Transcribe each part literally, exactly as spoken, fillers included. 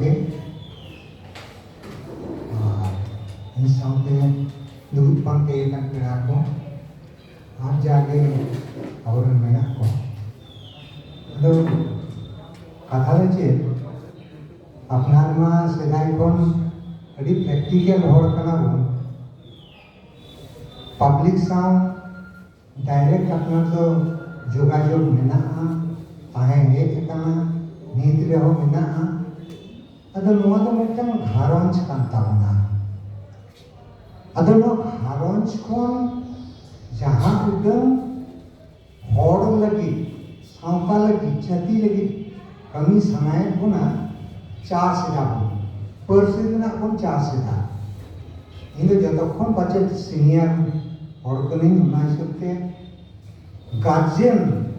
ᱜᱮ᱾ ᱟᱨ ᱤᱧ ᱥᱟᱶᱛᱮ ᱫᱩᱲᱩᱵ ᱯᱟᱱᱛᱮ ᱟᱠᱟᱱ ᱯᱮᱲᱟ ᱠᱚ ᱟᱨ ᱡᱟᱜᱮ ᱟᱵᱚᱨᱮᱱ ᱢᱮᱱᱟᱜ ᱠᱚ᱾ ᱟᱫᱚ ᱠᱟᱛᱷᱟ ᱫᱚ ᱪᱮᱫ, ᱟᱯᱱᱟᱨ ᱢᱟ ᱥᱮᱫᱟᱭ ᱠᱷᱚᱱ ᱟᱹᱰᱤ ᱯᱨᱮᱠᱴᱤᱠᱮᱞ ᱦᱚᱲ ᱠᱟᱱᱟ ᱵᱚᱱ᱾ ᱯᱟᱵᱽᱞᱤᱠ ᱥᱟᱶ ᱰᱟᱭᱨᱮᱠᱴ ᱟᱯᱱᱟᱨ ᱫᱚ ᱡᱳᱜᱟᱡᱳᱜᱽ ᱢᱮᱱᱟᱜᱼᱟ, ᱛᱟᱦᱮᱸ ᱦᱮᱡ ᱟᱠᱟᱱᱟ, ᱱᱤᱛ ᱨᱮᱦᱚᱸ ᱢᱮᱱᱟᱜᱼᱟ᱾ ᱟᱫᱚ ᱱᱚᱣᱟ ᱫᱚ ᱢᱤᱫᱴᱟᱝ ᱜᱷᱟᱨᱚᱸᱡᱽ ᱠᱟᱱ ᱛᱟᱵᱚᱱᱟ᱾ ᱟᱫᱚ ᱱᱚᱣᱟ ᱜᱷᱟᱨᱚᱸᱡᱽ ᱠᱷᱚᱱ ᱡᱟᱦᱟᱸ ᱩᱰᱟᱹᱝ ᱦᱚᱲ ᱞᱟᱹᱜᱤᱫ, ᱥᱟᱶᱛᱟ ᱞᱟᱹᱜᱤᱫ, ᱡᱟᱹᱛᱤ ᱞᱟᱹᱜᱤᱫ ᱠᱟᱹᱢᱤ ᱥᱟᱱᱟᱭᱮᱫ ᱵᱚᱱᱟ, ᱪᱟᱥ ᱮᱫᱟ ᱵᱚᱱ, ᱯᱟᱹᱨᱥᱤ ᱨᱮᱱᱟᱜ ᱵᱚᱱ ᱪᱟᱥ ᱮᱫᱟ᱾ ᱤᱧ ᱫᱚ ᱡᱚᱛᱚ ᱠᱷᱚᱱ ᱯᱟᱪᱮᱫ ᱥᱤᱱᱤᱭᱟᱨ ᱦᱚᱲ ᱠᱟᱹᱱᱟᱹᱧ, ᱚᱱᱟ ᱦᱤᱥᱟᱹᱵ ᱛᱮ ᱜᱟᱨᱡᱮᱱ,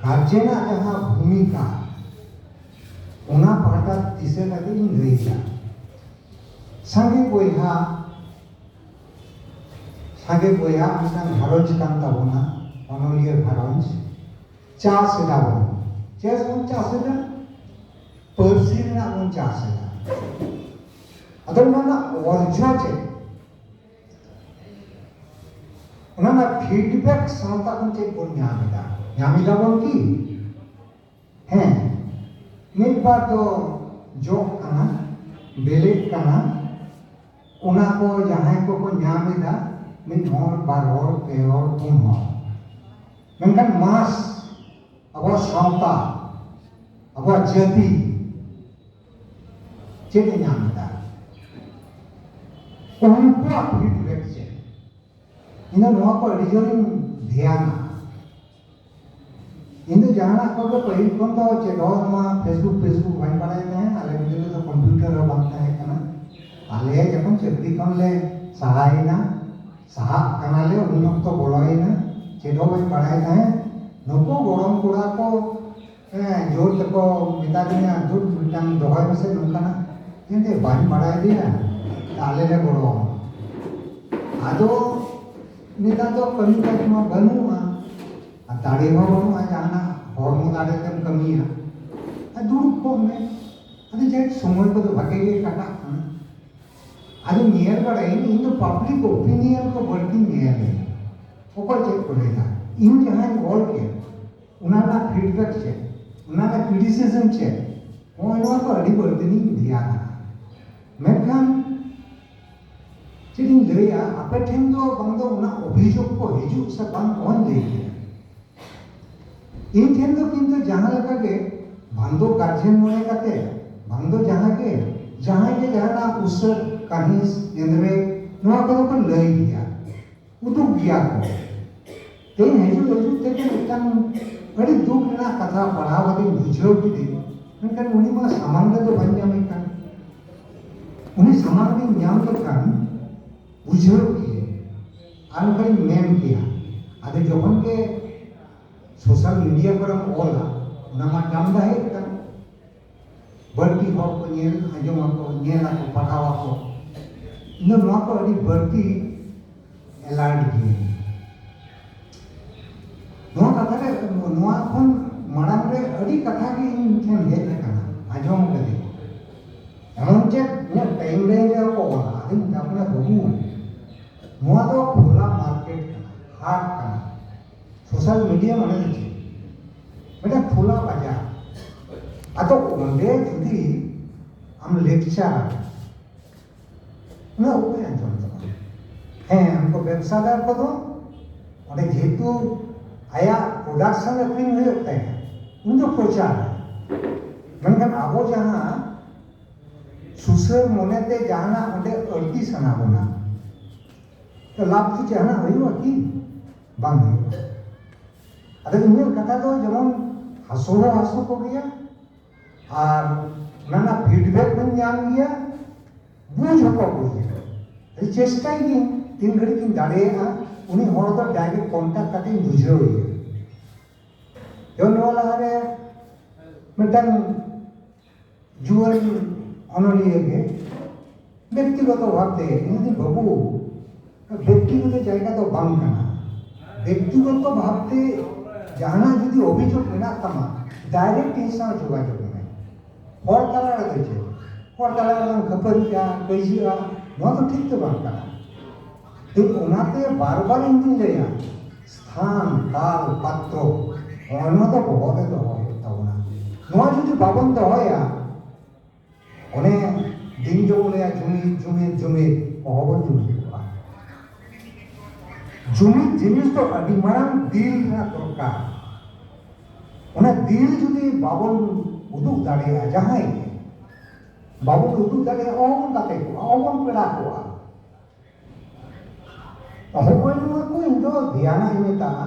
ᱜᱟᱨᱡᱮᱱᱟᱜ ᱡᱟᱦᱟᱸ ᱵᱷᱩᱢᱤᱠᱟ, ᱚᱱᱟ ᱯᱟᱦᱴᱟ ᱫᱤᱥᱟᱹ ᱠᱟᱛᱮ ᱤᱧ ᱞᱟᱹᱭ ᱮᱫᱟ᱾ ᱥᱟᱸᱜᱮ ᱵᱚᱭᱦᱟ, ᱥᱟᱸᱜᱮ ᱵᱚᱭᱦᱟ ᱢᱤᱫᱴᱟᱝ ᱜᱷᱟᱨᱚᱸᱡᱽ ᱠᱟᱱ ᱛᱟᱵᱚᱱᱟ, ᱚᱱᱚᱞᱤᱭᱟᱹ ᱜᱷᱟᱨᱚᱸᱡᱽ᱾ ᱪᱟᱥ ᱮᱫᱟ ᱵᱚᱱ᱾ ᱪᱮᱫ ᱵᱚᱱ ᱪᱟᱥ ᱮᱫᱟ? ᱯᱟᱹᱨᱥᱤ ᱨᱮᱱᱟᱜ ᱵᱚᱱ ᱪᱟᱥ ᱮᱫᱟ᱾ ᱟᱫᱚ ᱚᱱᱟ ᱨᱮᱱᱟᱜ ᱚᱨᱡᱚ ᱪᱮᱫ? ᱚᱱᱟ ᱨᱮᱱᱟᱜ ᱯᱷᱤᱰᱵᱮᱠ ᱥᱟᱶᱛᱟ ᱠᱷᱚᱱ ᱪᱮᱫ ᱵᱚᱱ ᱧᱟᱢ ᱮᱫᱟ? ᱧᱟᱢ ᱮᱫᱟ ᱵᱚᱱ ᱠᱤ? ᱦᱮᱸ, ᱢᱤᱫ ᱵᱟᱨ ᱫᱚ ᱡᱚᱜ ᱠᱟᱱᱟ, ᱵᱮᱞᱮᱜ ᱠᱟᱱᱟ, ᱚᱱᱟ ᱠᱚ ᱡᱟᱦᱟᱸᱭ ᱠᱚᱠᱚ ᱧᱟᱢ ᱮᱫᱟ, ᱢᱤᱫ ᱦᱚᱲ, ᱵᱟᱨ ᱦᱚᱲ, ᱯᱮ ᱦᱚᱲ, ᱯᱩᱱ ᱦᱚᱲ᱾ ᱢᱮᱱᱠᱷᱟᱱ ᱢᱟᱥ, ᱟᱵᱚᱣᱟᱜ ᱥᱟᱶᱛᱟ, ᱟᱵᱚᱣᱟᱜ ᱡᱟᱹᱛᱤ ᱪᱮᱫ ᱮ ᱧᱟᱢ ᱮᱫᱟ? ᱩᱱᱠᱩᱣᱟᱜ ᱯᱷᱤᱰᱵᱮᱠ ᱪᱮᱫ? ᱤᱧ ᱫᱚ ᱱᱚᱣᱟ ᱠᱚ ᱟᱹᱰᱤ ᱡᱳᱨᱤᱧ ᱫᱷᱮᱭᱟᱱᱟ᱾ ᱤᱧ ᱫᱚ ᱡᱟᱦᱟᱱᱟᱜ ᱠᱚᱜᱮ ᱯᱟᱹᱦᱤᱞ ᱠᱷᱚᱱ ᱫᱚ ᱪᱮᱫ ᱦᱚᱸ ᱱᱚᱣᱟ Facebook, Facebook ᱵᱟᱹᱧ ᱵᱟᱲᱟᱭ ᱛᱟᱦᱮᱸᱫ᱾ ᱟᱞᱮ ᱵᱤᱫᱟᱹᱞ ᱨᱮᱫᱚ ᱠᱚᱢᱯᱤᱭᱩᱴᱟᱨ ᱦᱚᱸ ᱵᱟᱝ ᱛᱟᱦᱮᱸ ᱠᱟᱱᱟ᱾ ᱟᱞᱮ ᱡᱚᱠᱷᱚᱱ ᱪᱟᱹᱠᱨᱤ ᱠᱷᱚᱱ ᱞᱮ ᱥᱟᱦᱟᱭᱮᱱᱟ, ᱥᱟᱦᱟᱜ ᱠᱟᱱᱟᱞᱮ, ᱩᱱ ᱚᱠᱛᱚ ᱵᱚᱞᱚᱭᱮᱱᱟ, ᱪᱮᱫ ᱦᱚᱸ ᱵᱟᱹᱧ ᱵᱟᱲᱟᱭ ᱛᱟᱦᱮᱸᱫ᱾ ᱱᱩᱠᱩ ᱜᱚᱲᱚᱢ ᱠᱚᱲᱟ ᱠᱚ ᱦᱮᱸ, ᱡᱳᱨ ᱛᱮᱠᱚ ᱢᱮᱛᱟ ᱫᱤᱧᱟ, "ᱫᱩ ᱢᱤᱫᱴᱟᱝ ᱫᱚᱦᱚᱭ ᱢᱮᱥᱮ ᱱᱚᱝᱠᱟᱱᱟᱜ᱾" ᱮᱱᱛᱮ ᱵᱟᱹᱧ ᱵᱟᱲᱟᱭ ᱫᱮᱭᱟ, ᱟᱞᱮ ᱞᱮ ᱜᱚᱲᱚ ᱟᱢᱟ᱾ ᱟᱫᱚ ᱱᱮᱛᱟᱨ ᱫᱚ ᱠᱟᱹᱢᱤ ᱠᱟᱡᱽ ᱢᱟ ᱵᱟᱹᱱᱩᱜᱼᱟ, ᱟᱨ ᱫᱟᱲᱮ ᱦᱚᱸ ᱵᱟᱹᱱᱩᱜᱼᱟ, ᱡᱟᱦᱟᱱᱟᱜ ᱦᱚᱲᱢᱚ ᱫᱟᱲᱮ ᱛᱮᱢ ᱠᱟᱹᱢᱤᱭᱟ, ᱟᱨ ᱫᱩᱲᱩᱵ ᱠᱚᱜ ᱢᱮ᱾ ᱪᱮᱫ ᱥᱚᱢᱚᱭ ᱠᱚᱫᱚ ᱵᱷᱟᱜᱮ ᱜᱮ ᱠᱟᱴᱟᱜ ᱠᱟᱱᱟ᱾ ᱟᱫᱚ ᱧᱮᱞ ᱵᱟᱲᱟᱭᱟᱹᱧ, ᱤᱧ ᱫᱚ ᱯᱟᱵᱽᱞᱤᱠ ᱳᱯᱤᱱᱤᱭᱚᱱ ᱠᱚ ᱵᱟᱹᱲᱛᱤᱧ ᱧᱮᱞᱟ᱾ ᱚᱠᱚᱭ ᱪᱮᱫ ᱠᱚ ᱞᱟᱹᱭᱫᱟ, ᱤᱧ ᱡᱟᱦᱟᱸᱧ ᱚᱞ ᱠᱮᱫ, ᱚᱱᱟ ᱨᱮᱱᱟᱜ ᱯᱷᱤᱰᱵᱮᱠ ᱪᱮᱫ, ᱚᱱᱟ ᱨᱮᱱᱟᱜ ᱠᱨᱤᱴᱤᱥᱤᱡᱚᱢ ᱪᱮᱫ, ᱱᱚᱜᱼᱚᱭ ᱱᱚᱣᱟ ᱠᱚ ᱟᱹᱰᱤ ᱵᱟᱹᱲᱛᱤ ᱞᱤᱧ ᱫᱷᱮᱭᱟᱱᱟ᱾ ᱢᱮᱱᱠᱷᱟᱱ ᱪᱮᱫ ᱤᱧ ᱞᱟᱹᱭᱟ, ᱟᱯᱮ ᱴᱷᱮᱱ ᱫᱚ ᱵᱟᱝ ᱫᱚ ᱚᱱᱟ ᱚᱵᱷᱤᱡᱳᱜᱽ ᱠᱚ ᱦᱤᱡᱩᱜ ᱥᱮ ᱵᱟᱝ, ᱚᱦᱚᱧ ᱞᱟᱹᱭ ᱠᱮᱭᱟ᱾ ᱤᱧ ᱴᱷᱮᱱ ᱫᱚ ᱠᱤᱱᱛᱩ ᱡᱟᱦᱟᱸ ᱞᱮᱠᱟ ᱜᱮ, ᱵᱟᱝ ᱫᱚ ᱜᱟᱨᱡᱮᱱ ᱢᱚᱱᱮ ᱠᱟᱛᱮ, ᱵᱟᱝ ᱫᱚ ᱡᱟᱦᱟᱸ ᱜᱮ, ᱡᱟᱦᱟᱸᱭ ᱜᱮ ᱡᱟᱦᱟᱱᱟᱜ ᱩᱥᱟᱹᱫ, ᱠᱟᱹᱦᱤᱥ, ᱮᱱᱨᱮ, ᱱᱚᱣᱟ ᱠᱚᱫᱚ ᱠᱚ ᱞᱟᱹᱭ ᱜᱮᱭᱟ, ᱩᱫᱩᱜ ᱜᱮᱭᱟ ᱠᱚ᱾ ᱛᱮᱦᱮᱧ ᱦᱤᱡᱩᱜ ᱦᱤᱡᱩᱜ ᱛᱮᱜᱮ ᱢᱤᱫᱴᱟᱝ ᱟᱹᱰᱤ ᱫᱩᱠ ᱨᱮᱱᱟᱜ ᱠᱟᱛᱷᱟ ᱯᱟᱲᱦᱟᱣ ᱠᱟᱛᱮᱧ ᱵᱩᱡᱷᱟᱹᱣ ᱠᱮᱫᱟᱹᱧ, ᱢᱮᱱᱠᱷᱟᱱ ᱩᱱᱤ ᱢᱟ ᱥᱟᱢᱟᱝ ᱨᱮᱫᱚ ᱵᱟᱹᱧ ᱧᱟᱢᱮ ᱠᱟᱱ᱾ ᱩᱱᱤ ᱥᱟᱢᱟᱝ ᱨᱤᱧ ᱧᱟᱢ ᱞᱮᱠᱷᱟᱱ ᱵᱩᱡᱷᱟᱹᱣ ᱠᱮᱭᱟᱹᱧ, ᱟᱨ ᱱᱚᱝᱠᱟᱧ ᱢᱮᱱ ᱠᱮᱭᱟ᱾ ᱟᱫᱚ ᱡᱚᱠᱷᱚᱱ ᱜᱮ ᱥᱳᱥᱟᱞ ᱢᱤᱰᱤᱭᱟ ᱠᱚᱨᱮᱢ ᱚᱞᱟ, ᱚᱱᱟ ᱢᱟ ᱴᱟᱢᱰᱟᱦᱮᱫ ᱠᱟᱱ, ᱵᱟᱹᱲᱛᱤ ᱦᱚᱲ ᱠᱚ ᱧᱮᱞ, ᱟᱸᱡᱚᱢ ᱟᱠᱚ, ᱧᱮᱞ ᱟᱠᱚ, ᱯᱟᱲᱦᱟᱣ ᱟᱠᱚ᱾ ᱤᱧ ᱫᱚ ᱱᱚᱣᱟ ᱠᱚ ᱟᱹᱰᱤ ᱵᱟᱹᱲᱛᱤ ᱮᱞᱟᱨᱴ ᱜᱤᱭᱟᱹᱧ᱾ ᱱᱚᱣᱟ ᱠᱟᱛᱷᱟ ᱨᱮ, ᱱᱚᱣᱟ ᱠᱷᱚᱱ ᱢᱟᱲᱟᱝ ᱨᱮ ᱟᱹᱰᱤ ᱠᱟᱛᱷᱟ ᱜᱮ ᱤᱧ ᱴᱷᱮᱱ ᱦᱮᱡ ᱟᱠᱟᱱᱟ, ᱟᱸᱡᱚᱢ ᱠᱟᱹᱫᱟᱹᱧ᱾ ᱮᱢᱚᱱ ᱪᱮᱫ ᱤᱧᱟᱹᱜ ᱴᱟᱭᱤᱢ ᱞᱟᱭᱤᱱ ᱨᱮ ᱠᱚ ᱚᱞᱟ, ᱟᱫᱚᱧ ᱢᱮᱛᱟ ᱠᱚ ᱠᱟᱱᱟ, "ᱵᱟᱹᱵᱩ, ᱱᱚᱣᱟ ᱫᱚ ᱠᱷᱳᱞᱟ ᱢᱟᱨᱠᱮᱴ ᱠᱟᱱᱟ, ᱦᱟᱴ ᱠᱟᱱᱟ᱾ ᱥᱳᱥᱟᱞ ᱢᱤᱰᱤᱭᱟ ᱢᱟᱱᱮ ᱫᱚ ᱪᱮᱫ? ᱢᱤᱫᱴᱟᱝ ᱠᱷᱳᱞᱟ ᱵᱟᱡᱟᱨ᱾ ᱟᱫᱚ ᱚᱸᱰᱮ ᱡᱩᱫᱤ ᱟᱢ ᱞᱮᱠᱪᱟᱨ, ᱩᱱᱟᱹᱜ ᱚᱠᱚᱭ ᱟᱸᱡᱚᱢ ᱛᱟᱢᱟ?" ᱦᱮᱸ, ᱩᱱᱠᱩ ᱵᱮᱵᱽᱥᱟᱫᱟᱨ ᱠᱚᱫᱚ ᱚᱸᱰᱮ ᱡᱮᱦᱮᱛᱩ ᱟᱭᱟᱜ ᱯᱨᱚᱰᱟᱠᱥᱚᱱ ᱟᱹᱠᱷᱨᱤᱧ ᱦᱩᱭᱩᱜ ᱛᱟᱭᱟ, ᱩᱱᱤ ᱫᱚ ᱯᱨᱚᱪᱟᱨ᱾ ᱢᱮᱱᱠᱷᱟᱱ ᱟᱵᱚ ᱡᱟᱦᱟᱸ ᱥᱩᱥᱟᱹᱨ ᱢᱚᱱᱮᱛᱮ ᱡᱟᱦᱟᱱᱟᱜ ᱚᱸᱰᱮ ᱟᱹᱲᱛᱤ ᱥᱟᱱᱟ ᱵᱚᱱᱟ, ᱛᱚ ᱞᱟᱵᱷ ᱠᱤ ᱡᱟᱦᱟᱱᱟᱜ ᱦᱩᱭᱩᱜᱼᱟ ᱠᱤ? ᱵᱟᱝ ᱦᱩᱭᱩᱜᱼᱟ᱾ ᱟᱫᱚ ᱤᱧᱟᱹᱜ ᱠᱟᱛᱷᱟ ᱫᱚ ᱡᱮᱢᱚᱱ ᱦᱟᱹᱥᱩ ᱦᱚᱸ ᱦᱟᱹᱥᱩ ᱠᱚᱜᱮᱭᱟ, ᱟᱨ ᱚᱱᱟ ᱨᱮᱱᱟᱜ ᱯᱷᱤᱰᱵᱮᱠ ᱦᱚᱸᱧ ᱧᱟᱢ ᱜᱮᱭᱟ, ᱵᱩᱡᱽ ᱦᱚᱸᱠᱚ ᱵᱩᱡᱟ᱾ ᱟᱫᱚ ᱪᱮᱥᱴᱟᱭ ᱜᱤᱧ, ᱛᱤᱱ ᱜᱷᱟᱹᱲᱤᱡ ᱤᱧ ᱫᱟᱲᱮᱭᱟᱜᱼᱟ, ᱩᱱᱤ ᱦᱚᱲ ᱫᱚ ᱰᱟᱭᱨᱮᱠᱴ ᱠᱚᱱᱴᱟᱠᱴ ᱠᱟᱛᱮ ᱤᱧ ᱵᱩᱡᱷᱟᱹᱣ ᱮᱭᱟ᱾ ᱡᱮᱢᱚᱱ ᱱᱚᱣᱟ ᱞᱟᱦᱟᱨᱮ ᱢᱤᱫᱴᱟᱝ ᱡᱩᱣᱟᱹᱱ ᱚᱱᱚᱞᱤᱭᱟᱹ ᱜᱮ ᱵᱮᱠᱛᱤᱜᱚᱛᱚ ᱵᱷᱟᱵᱽᱛᱮ, ᱤᱧ ᱫᱚ, "ᱵᱟᱹᱵᱩ, ᱵᱮᱠᱛᱤᱜᱚᱛᱚ ᱡᱟᱭᱜᱟ ᱫᱚ ᱵᱟᱝ ᱠᱟᱱᱟ, ᱵᱮᱠᱛᱤᱜᱚᱛᱚ ᱵᱷᱟᱵᱽᱛᱮ ᱡᱟᱦᱟᱱᱟᱜ ᱡᱩᱫᱤ ᱚᱵᱷᱤᱡᱳᱜᱽ ᱢᱮᱱᱟᱜ ᱛᱟᱢᱟ, ᱰᱟᱭᱨᱮᱠᱴ ᱤᱧ ᱥᱟᱶ ᱡᱳᱜᱟᱡᱳᱜᱽ ᱢᱮ᱾" ᱦᱚᱲ ᱛᱟᱞᱟ ᱨᱮᱫᱚ ᱪᱮᱫ? ᱦᱚᱲ ᱛᱟᱞᱟ ᱨᱮᱫᱚᱢ ᱠᱷᱟᱹᱯᱟᱹᱨᱤᱜᱼᱟ, ᱠᱟᱹᱭᱡᱟᱹᱜᱼᱟ, ᱱᱚᱣᱟ ᱫᱚ ᱴᱷᱤᱠ ᱫᱚ ᱵᱟᱝ ᱠᱟᱱᱟ᱾ ᱴᱷᱤᱠ ᱚᱱᱟᱛᱮ ᱵᱟᱨ ᱵᱟᱨ ᱤᱧ ᱫᱩᱧ ᱞᱟᱹᱭᱟ, ᱥᱛᱷᱟᱱ, ᱠᱟᱞ, ᱯᱟᱛᱨᱚ, ᱱᱚᱜᱼᱚ ᱱᱚᱣᱟ ᱫᱚ ᱵᱚᱦᱚᱜ ᱨᱮ ᱫᱚᱦᱚ ᱦᱩᱭᱩᱜ ᱛᱟᱵᱚᱱᱟ᱾ ᱱᱚᱣᱟ ᱡᱩᱫᱤ ᱵᱟᱵᱚᱱ ᱫᱚᱦᱚᱭᱟ, ᱚᱱᱮ ᱫᱤᱱ ᱜᱮᱵᱚᱱ ᱞᱟᱹᱭᱟ ᱡᱩᱢᱤᱫ, ᱡᱩᱢᱤᱫ, ᱡᱩᱢᱤᱫ, ᱚᱦᱚᱵᱚᱱ ᱡᱩᱢᱤᱫᱚᱜᱼᱟ᱾ ᱡᱩᱢᱤᱫ ᱡᱤᱱᱤᱥ ᱫᱚ ᱟᱹᱰᱤ ᱢᱟᱨᱟᱝ ᱫᱤᱞ ᱨᱮᱱᱟᱜ ᱫᱚᱨᱠᱟᱨ᱾ ᱚᱱᱟ ᱫᱤᱞ ᱡᱩᱫᱤ ᱵᱟᱵᱚᱱ ᱩᱫᱩᱜ ᱫᱟᱲᱮᱭᱟᱜᱼᱟ, ᱡᱟᱦᱟᱸᱭ ᱜᱮ ᱵᱟᱵᱚᱱ ᱩᱫᱩᱜ ᱫᱟᱲᱮᱭᱟᱜᱼᱟ, ᱚᱦᱚᱵᱚᱱ ᱜᱟᱛᱮ ᱠᱚᱜᱼᱟ, ᱚᱦᱚᱵᱚᱱ ᱯᱮᱲᱟ ᱠᱚᱜᱼᱟ᱾ ᱦᱚᱸᱜᱼᱚᱭ ᱱᱚᱣᱟ ᱠᱚ ᱤᱧ ᱫᱚ ᱫᱷᱮᱭᱟᱱᱟᱜ ᱤᱧ ᱢᱮᱛᱟᱜᱼᱟ,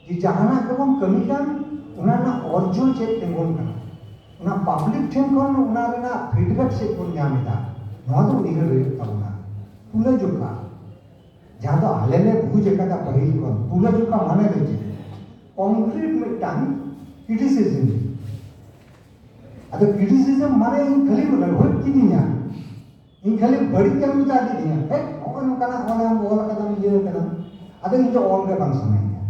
ᱡᱮ ᱡᱟᱦᱟᱱᱟᱜ ᱜᱮᱵᱚᱱ ᱠᱟᱹᱢᱤ ᱠᱟᱱ, ᱚᱱᱟ ᱨᱮᱱᱟᱜ ᱚᱨᱡᱚ ᱪᱮᱫ ᱛᱤᱸᱜᱩᱱ ᱠᱟᱱᱟ, ᱚᱱᱟ ᱯᱟᱵᱽᱞᱤᱠ ᱴᱷᱮᱱ ᱠᱷᱚᱱ ᱚᱱᱟ ᱨᱮᱱᱟᱜ ᱯᱷᱤᱰᱵᱮᱠ ᱪᱮᱫ ᱵᱚᱱ ᱧᱟᱢ ᱮᱫᱟ, ᱱᱚᱣᱟ ᱫᱚ ᱩᱭᱦᱟᱹᱨ ᱦᱩᱭᱩᱜ ᱛᱟᱵᱚᱱᱟ᱾ ᱛᱩᱞᱟᱹᱡᱚᱠᱷᱟ, ᱡᱟᱦᱟᱸ ᱫᱚ ᱟᱞᱮ ᱞᱮ ᱵᱩᱡᱽ ᱟᱠᱟᱫᱟ ᱯᱟᱹᱦᱤᱞ ᱠᱷᱚᱱ, ᱛᱩᱞᱟᱹᱡᱚᱠᱷᱟ ᱢᱟᱱᱮ ᱫᱚ ᱪᱮᱫ? ᱠᱚᱝᱠᱨᱤᱴ ᱢᱤᱫᱴᱟᱝ ᱠᱨᱤᱴᱤᱥᱤᱡᱢ᱾ ᱟᱫᱚ ᱠᱨᱤᱴᱤᱥᱤᱡᱢ ᱢᱟᱱᱮ ᱤᱧ ᱠᱷᱟᱹᱞᱤ ᱞᱟᱹᱲᱦᱟᱹᱭ ᱠᱤᱫᱤᱧᱟ, ᱤᱧ ᱠᱷᱟᱹᱞᱤ ᱵᱟᱹᱲᱤᱡ ᱮᱢ ᱢᱮᱛᱟ ᱫᱤᱧᱟ, ᱦᱮᱸ, ᱱᱚᱜᱼᱚᱭ ᱱᱚᱝᱠᱟᱱᱟᱜ ᱚᱞ ᱮᱢ ᱚᱞ ᱠᱟᱫᱟᱢ, ᱤᱭᱟᱹ ᱠᱟᱫᱟᱢ, ᱟᱫᱚ ᱤᱧ ᱫᱚ ᱚᱞ ᱜᱮ ᱵᱟᱝ ᱥᱟᱱᱟᱧᱟ᱾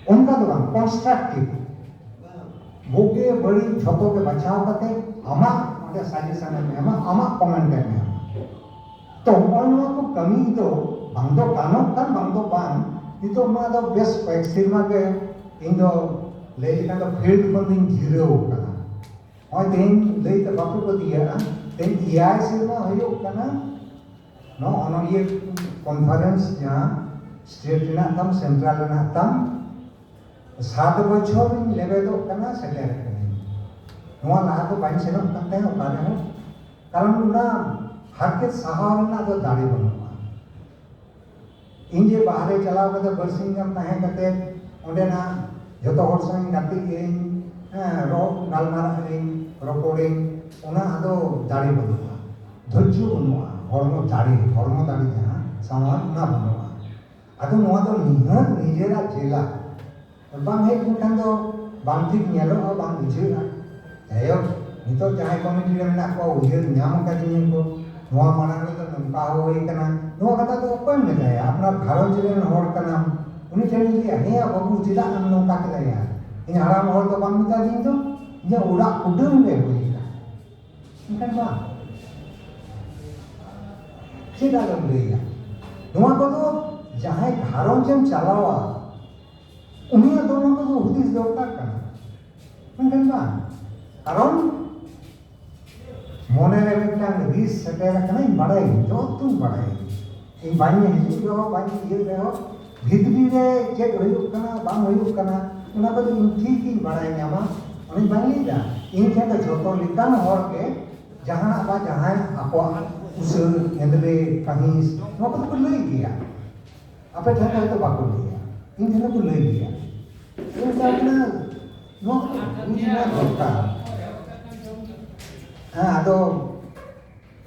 ᱚᱱᱠᱟ ᱫᱚ ᱵᱟᱝ, ᱠᱚᱱᱥᱴᱨᱟᱠᱴᱤᱵᱷ, ᱵᱩᱜᱤ ᱵᱟᱹᱲᱤᱡ ᱡᱷᱚᱛᱚ ᱜᱮ ᱵᱟᱪᱷᱟᱣ ᱠᱟᱛᱮ ᱟᱢᱟᱜ ᱚᱸᱰᱮ ᱥᱟᱡᱮᱥᱚᱱ ᱮᱢ ᱮᱢᱟ, ᱟᱢᱟᱜ ᱠᱚᱢᱮᱱᱴ ᱮᱢ ᱮᱢᱟ᱾ ᱛᱚ ᱱᱚᱜᱼᱚᱭ ᱱᱚᱣᱟ ᱠᱚ ᱠᱟᱹᱢᱤ ᱫᱚ ᱵᱟᱝ ᱫᱚ ᱜᱟᱱᱚᱜ ᱠᱟᱱ, ᱵᱟᱝ ᱫᱚ ᱵᱟᱝ, ᱱᱤᱛᱚᱜ ᱱᱚᱣᱟ ᱫᱚ ᱵᱮᱥ ᱠᱚᱭᱮᱠ ᱥᱮᱨᱢᱟ ᱜᱮ ᱤᱧ ᱫᱚ ᱞᱟᱹᱭ ᱞᱮᱠᱷᱟᱱ ᱫᱚ ᱯᱷᱤᱞᱰ ᱠᱷᱚᱱ ᱫᱚᱧ ᱡᱤᱨᱟᱹᱣ ᱠᱟᱱᱟ᱾ ᱱᱚᱜᱼᱚᱭ ᱛᱮᱦᱮᱧ ᱞᱟᱹᱭ ᱛᱮ ᱵᱟᱯᱮ ᱯᱟᱹᱛᱭᱟᱹᱜᱼᱟ, ᱛᱮᱦᱮᱧ ᱮᱭᱟᱭ ᱥᱮᱨᱢᱟ ᱦᱩᱭᱩᱜ ᱠᱟᱱᱟ ᱱᱚᱣᱟ ᱚᱱᱚᱞᱤᱭᱟᱹ ᱠᱚᱱᱯᱷᱟᱨᱮᱱᱥ, ᱡᱟᱦᱟᱸ ᱥᱴᱮᱴ ᱨᱮᱱᱟᱜ ᱛᱟᱢ, ᱥᱮᱱᱴᱨᱟᱞ ᱨᱮᱱᱟᱜ ᱛᱟᱢ, ᱥᱟᱛ ᱵᱚᱪᱷᱚᱨ ᱤᱧ ᱞᱮᱵᱮᱫᱚᱜ ᱠᱟᱱᱟ, ᱥᱮᱴᱮᱨ ᱠᱟᱹᱱᱟᱹᱧ᱾ ᱱᱚᱣᱟ ᱞᱟᱦᱟ ᱫᱚ ᱵᱟᱹᱧ ᱥᱮᱱᱚᱜ ᱠᱟᱱ ᱛᱟᱦᱮᱸᱫ ᱚᱠᱟ ᱨᱮᱦᱚᱸ, ᱠᱟᱨᱚᱱ ᱚᱱᱟ ᱦᱟᱨᱠᱮᱛ ᱥᱟᱦᱟᱣ ᱨᱮᱱᱟᱜ ᱫᱚ ᱫᱟᱲᱮ ᱵᱟᱹᱱᱩᱜᱼᱟ᱾ ᱤᱧ ᱡᱮ ᱵᱟᱦᱨᱮ ᱪᱟᱞᱟᱣ ᱠᱟᱛᱮ ᱵᱟᱨᱥᱤᱧ ᱜᱟᱱ ᱛᱟᱦᱮᱸ ᱠᱟᱛᱮ ᱚᱸᱰᱮᱱᱟᱜ ᱡᱚᱛᱚ ᱦᱚᱲ ᱥᱟᱶ ᱤᱧ ᱜᱟᱛᱮᱜ ᱟᱹᱧ, ᱦᱮᱸ, ᱨᱚᱲ ᱜᱟᱞᱢᱟᱨᱟᱜ ᱟᱹᱧ, ᱨᱚᱯᱚᱲᱟᱹᱧ, ᱚᱱᱟ ᱟᱫᱚ ᱫᱟᱲᱮ ᱵᱟᱹᱱᱩᱜᱼᱟ, ᱫᱷᱳᱨᱡᱚ ᱵᱟᱹᱱᱩᱜᱼᱟ, ᱦᱚᱲᱢᱚ ᱫᱟᱲᱮ, ᱦᱚᱲᱢᱚ ᱫᱟᱲᱮ ᱡᱟᱦᱟᱸ ᱥᱟᱶᱟᱨ ᱚᱱᱟ ᱵᱟᱹᱱᱩᱜᱼᱟ᱾ ᱟᱫᱚ ᱱᱚᱣᱟ ᱫᱚ ᱱᱤᱦᱟᱹᱛ ᱱᱤᱡᱮᱨᱟᱜ ᱡᱮᱞᱟ ᱵᱟᱝ ᱦᱮᱡ ᱞᱮᱱᱠᱷᱟᱱ ᱫᱚ ᱵᱟᱝ ᱴᱷᱤᱠ ᱧᱮᱞᱚᱜᱼᱟ, ᱵᱟᱝ ᱵᱩᱡᱷᱟᱹᱜᱼᱟ᱾ ᱡᱟᱭᱦᱳᱠ, ᱱᱤᱛᱚᱜ ᱡᱟᱦᱟᱸᱭ ᱠᱚᱢᱤᱴᱤ ᱨᱮ ᱢᱮᱱᱟᱜ ᱠᱚᱣᱟ, ᱩᱭᱦᱟᱹᱨ ᱧᱟᱢ ᱟᱠᱟᱫᱤᱧᱟᱹ ᱠᱚ, ᱱᱚᱣᱟ ᱢᱟᱲᱟᱝ ᱨᱮᱫᱚ ᱱᱚᱝᱠᱟ ᱦᱚᱸ ᱦᱩᱭ ᱠᱟᱱᱟ, ᱱᱚᱣᱟ ᱠᱟᱛᱷᱟ ᱫᱚ ᱚᱠᱚᱭᱮᱢ ᱢᱮᱛᱟᱭᱟ? ᱟᱯᱱᱟᱨ ᱜᱷᱟᱨᱚᱸᱡᱽ ᱨᱮᱱ ᱦᱚᱲ ᱠᱟᱱᱟᱢ, ᱩᱱᱤ ᱴᱷᱮᱱ ᱡᱩᱫᱤ, "ᱦᱮᱸᱭᱟ ᱵᱟᱹᱵᱩ, ᱪᱮᱫᱟᱜ ᱮᱢ ᱱᱚᱝᱠᱟ ᱠᱮᱫᱟ ᱭᱟ? ᱤᱧ ᱦᱟᱲᱟᱢ ᱦᱚᱲ ᱫᱚ ᱵᱟᱢ ᱢᱮᱛᱟᱫᱤᱧ ᱫᱚ?" ᱤᱧᱟᱹᱜ ᱚᱲᱟᱜ ᱠᱩᱰᱟᱹᱢ ᱨᱮ ᱦᱩᱭ ᱮᱱᱟ᱾ ᱢᱮᱱᱠᱷᱟᱱ ᱵᱟᱝ, ᱪᱮᱫ ᱟᱫᱚᱢ ᱞᱟᱹᱭᱟ? ᱱᱚᱣᱟ ᱠᱚᱫᱚ ᱡᱟᱦᱟᱸᱭ ᱜᱷᱟᱨᱚᱸᱡᱽ ᱮᱢ ᱪᱟᱞᱟᱣᱟ, ᱩᱱᱤᱭᱟᱜ ᱫᱚ ᱱᱚᱣᱟ ᱠᱚᱫᱚ ᱦᱩᱫᱤᱥ ᱫᱚᱨᱠᱟᱨ ᱠᱟᱱᱟ᱾ ᱢᱮᱱᱠᱷᱟᱱ ᱵᱟᱝ, ᱠᱟᱨᱚᱱ ᱢᱚᱱᱮ ᱨᱮ ᱢᱤᱫᱴᱟᱝ ᱨᱤᱥ ᱥᱮᱴᱮᱨ ᱟᱠᱟᱱᱟ, ᱤᱧ ᱵᱟᱲᱟᱭᱟᱹᱧ, ᱡᱚᱛᱚᱧ ᱵᱟᱲᱟᱭᱟᱹᱧ᱾ ᱤᱧ ᱵᱟᱹᱧ ᱦᱤᱡᱩᱜ ᱨᱮᱦᱚᱸ, ᱵᱟᱹᱧ ᱤᱭᱟᱹᱜ ᱨᱮᱦᱚᱸ, ᱵᱷᱤᱛᱨᱤ ᱨᱮ ᱪᱮᱫ ᱦᱩᱭᱩᱜ ᱠᱟᱱᱟ, ᱵᱟᱝ ᱦᱩᱭᱩᱜ ᱠᱟᱱᱟ, ᱚᱱᱟ ᱠᱚᱫᱚ ᱤᱧ ᱴᱷᱤᱠ ᱤᱧ ᱵᱟᱲᱟᱭ ᱧᱟᱢᱟ᱾ ᱚᱱᱟᱧ ᱵᱟᱹᱧ ᱞᱟᱹᱭᱫᱟ, ᱤᱧ ᱴᱷᱮᱱ ᱫᱚ ᱡᱚᱛᱚ ᱞᱮᱠᱟᱱ ᱦᱚᱲ ᱜᱮ ᱡᱟᱦᱟᱱᱟᱜ ᱵᱟ ᱡᱟᱦᱟᱸᱭ ᱟᱠᱚᱣᱟᱜ ᱩᱥᱟᱹᱫ, ᱮᱸᱫᱽᱨᱮ, ᱠᱟᱹᱦᱤᱥ, ᱱᱚᱣᱟ ᱠᱚᱫᱚ ᱠᱚ ᱞᱟᱹᱭ ᱜᱮᱭᱟ᱾ ᱟᱯᱮ ᱴᱷᱮᱱ ᱫᱚ ᱦᱚᱭᱛᱳ ᱵᱟᱠᱚ ᱞᱟᱹᱭᱟ, ᱤᱧ ᱴᱷᱮᱱ ᱫᱚᱠᱚ ᱞᱟᱹᱭ ᱜᱮᱭᱟ᱾ ᱤᱧ ᱢᱮᱛᱟ ᱠᱚ ᱠᱟᱱᱟ, ᱱᱚᱣᱟ ᱠᱚ ᱵᱩᱡᱽ ᱨᱮᱱᱟᱜ ᱫᱚᱨᱠᱟᱨ᱾ ᱦᱮᱸ, ᱟᱫᱚ